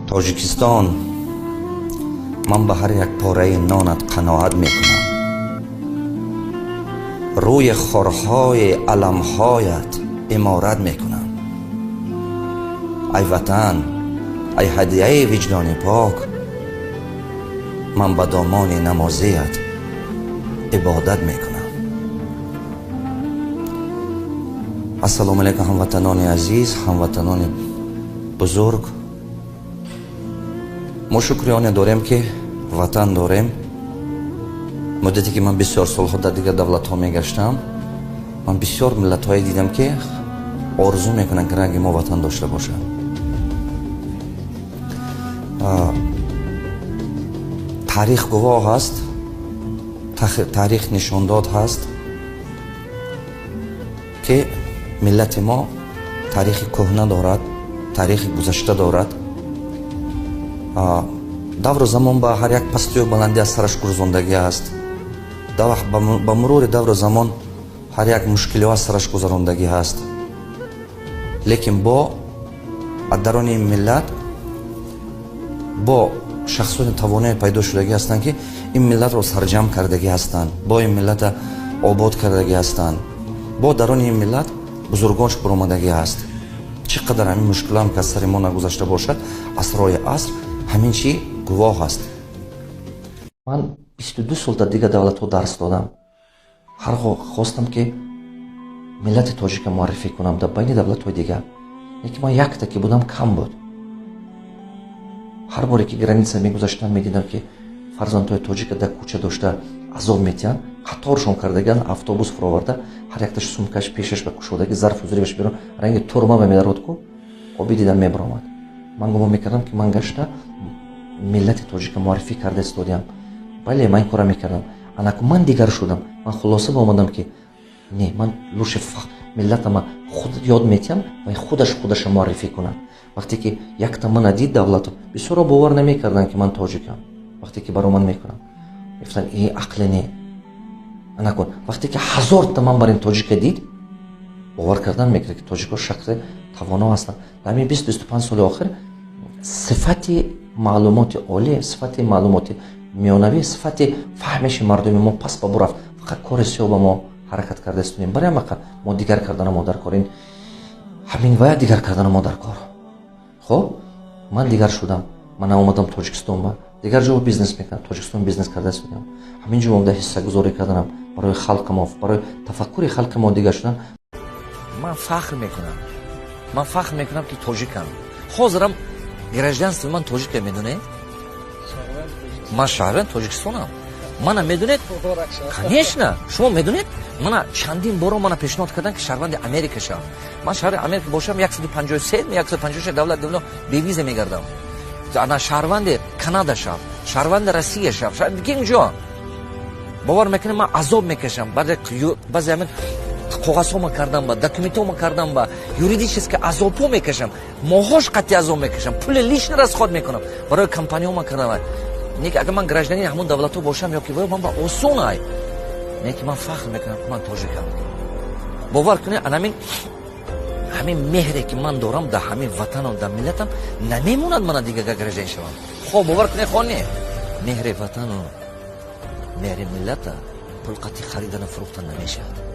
Тоҷикистон, ман ба ҳар як пораи нонат қаноат мекунам, рӯи хорҳои аламҳоят иморат мекунам. Ай Ватан, ай ҳадияи виҷдони пок, ман ба домони намозият ибодат мекунам. Ассалому алайкум, ҳамватанони азиз, ҳамватанони бузург. Мо шукрионе дорем, ки ватан дорем. Муддате ки ман бисёр солҳо дар дигар давлатҳо мегаштам, ман бисёр миллатҳое дидам, ки орзу мекунанд, ки ранги мо ватан дошта бошанд. Таърих гувоҳ аст, таърих нишондод ҳаст, ки миллати мо таърихи кӯҳна дорад, таърихи гузашта дорад. Давру замон ба ҳар як пастию баландӣ аз сараш гузарондагӣ аст. Ба мурури давру замон ҳар як мушкилиҳо аз сараш гузарондагӣ ҳаст, лекин бо аз дарони ин миллат бо шахсони тавоное пайдо шудагӣ ҳастанд, ки ин миллатро сарҷамъ кардагӣ ҳастанд, бо ин миллата обод кардагӣ ҳастанд. Бо дарони ин миллат бузургонш баромадагӣ ҳаст. Чӣ қадар ҳамин мушкилам ки аз сари мо нагузашта бошад, асрҳои аср ҳамин чӣ гувоҳ аст. Ман 22 сол дар дигар давлатҳо дарс додам. Ҳар гоҳ хостам, ки миллати тоҷика муаррифӣ кунам дар байни давлатҳои дигар, лекин ман якта ки будам, кам буд. Ҳар боре ки граница мегузаштам, медидам, ки фарзандҳои тоҷика дар кӯча дошта азоб метиҳанд. Қаторшон кардаган, автобус фуроварда, ҳар якташ сумкаш пешаш ба кушодаги, зарфу зурибаш берун, ранги турма ба медарод ку оби дидам мебаромад. Ман гумон мекардам, ки ман гашта миллати тоҷика муаррифӣ карда истодиям. Бале, ман ин кора мекардам. Анаку ман дигар шудам. Ман хулоса ба омадам, ки не, ман лучше миллатама худ ёд метиҳам ва худаш худаша муаррифӣ кунад. Вақте ки якта мана дид давлату, бисёро бовар намекарданд, ки ман тоҷикам. Вақте ки баромад мекунам, мегуфтанд: «Э, ақле не». Анакун вақте ки ҳазорта ман бар ин тоҷика дид, бовар кардан мекард, ки тоҷико шахси тавоно ҳастанд. Дар ҳамин 20-25 соли охир сифати маълумоти олӣ, сифати маълумоти миёнавӣ, сифати фаҳмиши мардуми мо паст ба бурафт. Фақат кори сиёҳ ба мо ҳаракат карда истодем. Барои ҳамақа мо дигар кардана мо дар кор, ин ҳамин вая дигар кардана мо дар кор. Хуб, ман дигар шудам. Ман омадам Тоҷикистон, ба дигар ҷо бизнес мекардам, Тоҷикистон бизнес карда истодам. Ҳамин ҷо омада ҳиссагузорӣ карданам барои халқи мо, барои тафаккури халқи мо дигар шудан. Ман фахр мекунам, ман фахр мекунам, ки тоҷикам. Ҳозирам гражданство ман тоҷика, медонед, ман шаҳрванд Тоҷикистонам. Мана медонед, конечно, шумо медонед, мана чандин боро мана пешниҳод карданд, ки шаҳрванди Америка шавам. Ман шаҳри Америка бошам, 153, 156 давлат дунё бевиза мегардам. Ана шаҳрванди Канада шав, шаҳрванди Россия шав, ким ҷо бовар мекунем, ман азоб мекашам. Баъзе ҳамин коғазҳома кардам, ба документҳома кардам, ба юридически азобҳо мекашам, моҳош қатъи азоб мекашам, пули лишний расход мекунам барои компанияҳома кардам. Не ки агар ман гражданин ҳамон давлатҳо бошам ё ки ман ба осон ай. Не ки ман фахр мекунам, ки ман тоҷикам. Бовар кунед, анамин ҳамин меҳре, ки ман дорам дар ҳамин ватанам, дар миллатам, намемонад мана дигар гражданин шавам. Хо бовар кунед, хо не, меҳри ватану меҳри миллата пул қатъи харидану фурӯхтан намешавад.